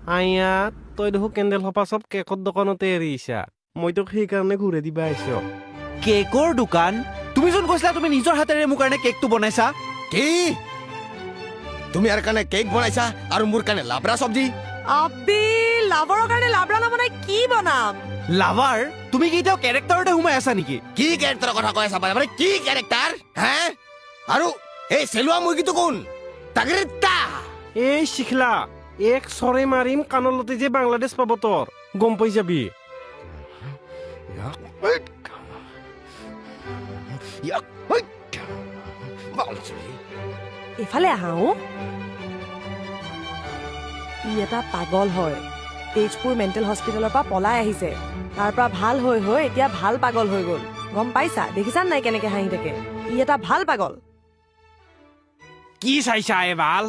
আইয়া, তই দেখোন কেণ্ডেল সোপা চব কেকৰ দোকানতে এৰি আহিছা। মই তোক সেইকাৰণে ঘূৰাই দিবা আহিছ। কেকৰ দোকান? তুমি চোন কৈছিলা তুমি নিজৰ হাতেৰে মোৰ কাৰণে কেকটো বনাইছা। কি? তুমি ইয়াৰ কাৰণে কেক বনাইছা আৰু মোৰ কাৰণে লাবৰা চব্জি? আবি, লাভাৰৰ কাৰণে লাবৰা নবনাই কি বনাম? লাভাৰ? তুমি কি এতিয়াও কেৰেক্টাৰতে সোমাই আছা নেকি? কি কেৰেক্টাৰৰ কথা কৈ আছা মানে? কি কেৰেক্টাৰ হে? আৰু এই চেলোৱা মুৰ্গীটো কোন? তাগৰিতা। এই শিখলা, এক চৰে মাৰিম কাণলতে যে বাংলাদেশ পাব তোৰ, গম পাই যাবি। এইফালে আহা অ'। ই এটা পাগল হয়। তেজপুৰ মেণ্টেল হস্পিটেলৰ পৰা পলাই আহিছে। তাৰ পৰা ভাল হৈ হৈ এতিয়া ভাল পাগল হৈ গ'ল, গম পাইছা? দেখিছা নাই কেনেকে হাঁহি থাকে? ই এটা ভাল পাগল। কি চাইছা এ ভাল?